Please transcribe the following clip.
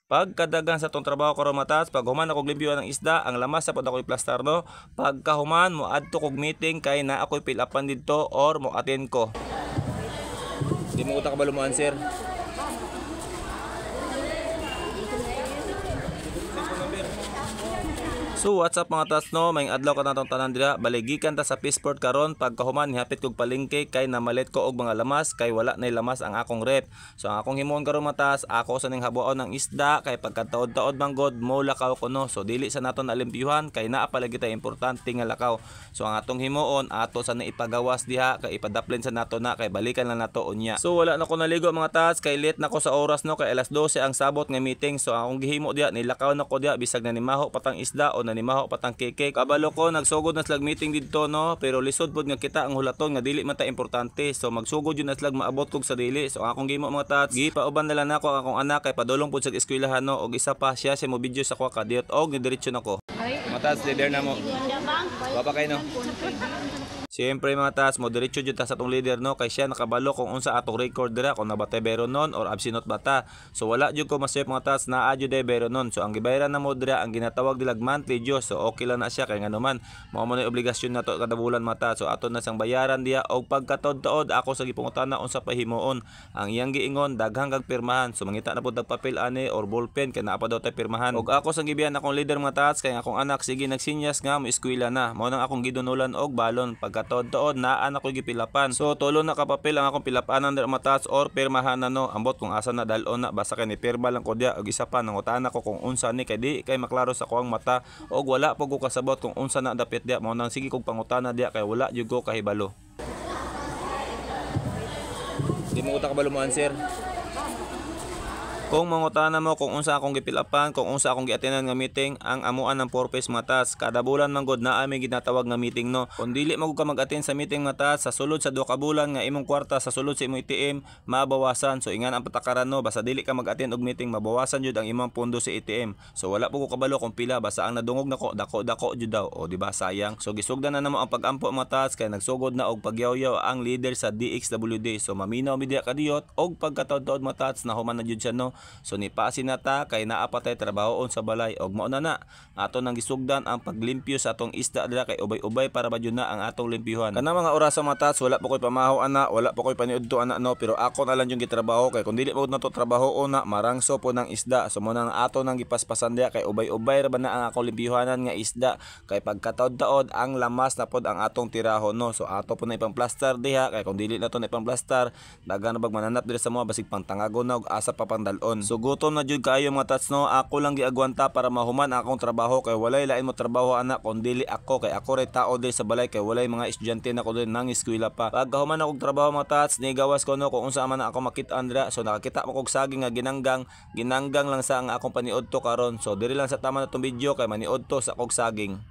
Pagkadagan sa atong trabaho karon, mga tats, pag human ako limpyo ng isda, ang lamas sa pod ako i-plastar, no. Pagkahuman, mo adto kog meeting kay na ako'y fill upan didto or mo attend ko. Di mo utak kabalo mo answer. So what's up, mga tats, no? May adlaw ka natong tanan dira. Baligikan ta sa Fishport karon. Pagkahuman, hapit kog palengke kay namalit ko og mga lamas kay wala nay lamas ang akong rep. So ang akong himuon karon, mga tats, ako sa ning habuon ng isda kay pagkataod-taod man god mo lakaw ko, no. So dili sa nato nalimpyuhan kay naa pala kita importante nga lakaw. So ang atong himuon, ato sa na ipagawas diha kay ipadaplin sa nato na kay balikan lang nato unya. So wala na ko naligo, mga tats, kay late na ko sa oras, no, kay alas 12 ang sabot nga meeting. So ang akong gihimo diha, nilakaw na ko diha bisag nanimaho patang isda o nanimaho patang keke. Kabalo ko nagsugod na slag meeting didto, no, pero lisod pod nga kita ang hulaton nga dili man ta importante. So magsugod yun na slag maabot kog sa dili. So ang akong gihimo, mga tats, gipauban na lang nako ang akong anak kay padulong pod sa eskwelahan, no, og isa pa siya siya mo video sa kuha kadiyot og nidiretso nako. Mga tats, leader na mo. Baba kay, no. Siyempre, mga tats, mo diretso jud ta sa atong leader, no, kay siya nakabalo kung unsa atong record dira, kung nabatay bero nun or absinot bata. So wala jud ko masayop, mga tats, naa jud ay bero nun. So ang gibayaran na mo dira ang ginatawag nilag monthly dues. So okay lang na siya kay ngano man mao mo na obligasyon nato kada bulan, mga tats. So ato na sang bayaran diha og pagkataod-taod ako sa gipangutana unsa pahimuon. Ang iyang giingon, daghang kag pirmahan. So mangita na pud papel ani or ballpen kay naa pa daw tay pirmahan. Og ako sang gibiyan akong leader, mga tats, kay akong anak sige nagsinyas nga mo eskwela na. Mao nang akong gidunulan og balon. Pagkataod-taod naa na ko'y gipilapan. So tulo na ka papel ang akong pilapanan dira, mga tats, or pirmahan na, no. Ambot kung asa na dal-on na, basta kay ni pirma lang ko diya. Og isa pa, nangutana ko kung unsa ni kay di kay maklaro sa kuang mata og wala po ko kasabot kung unsa na dapit diya. Mao nang sige kog pangutana diya kay wala jud ko kahibalo. Di mo utak kabalo mo answer. Kung mangutana mo kung unsa akong gipilapan, kung unsa akong giatinan nga meeting, ang amuan ng purpose, mga tats, kada bulan man gud naa may ginatawag nga meeting, no. Kung dili mo ka mag-attend sa meeting, mga tats, sa sulod sa 2 ka bulan nga imong kwarta sa sulod sa imong ATM mabawasan. So ingan ang patakaran, no, basta dili ka mag-attend og meeting, mabawasan jud ang imong pondo sa ATM. So wala po ko kabalo kung pila, basta ang nadungog nako dako-dako jud daw. O di ba sayang. So gisugdan na namo ang pag-ampo, mga tats, kay nagsugod na og pagyawyaw ang leader sa DXWD. So maminaw mi diha kadiyot og pagkataod-taod, mga tats, nahuman na jud siya, no. So nipasi na ta kay naa pa tay trabahoon sa balay og mao na na ato nang gisugdan ang paglimpyo sa atong isda dira kay ubay-ubay para ba jud na ang atong limpyuhan. Kanang mga oras, mga tats, wala pa koy pamahaw ana, wala pa koy paniudto ana, no, pero ako na lang yung gitrabaho kay kung dili mo na to trabaho na marangso po ng isda. So mo nang ato nang gipaspasan diha kay ubay-ubay ra ba na ang akong limpyuhanan nga isda kay pagkataod-taod ang lamas na pod ang atong tirahon, no. So ato po na ipang plaster diha kay kung dili na to na ipang-plaster, daghan na bag mananap diri sa mga basig pangtangagon na og asa pa pangdal-on. So gutom na jud kaayo, mga tats, no. Ako lang giagwanta para mahuman akong trabaho kay walay lain mo trabaho ana kon dili ako kay ako ray tao diri sa balay kay walay mga estudyante na ko diri nang eskwela pa. Pagkahuman akong trabaho, mga tats, nigawas ko, no, kung unsa man ako makit-an dira. So nakakita mo kog saging nga ginanggang, ginanggang lang sa ang akong paniudto karon. So diri lang sa tama na tong video kay maniudto sa kog saging.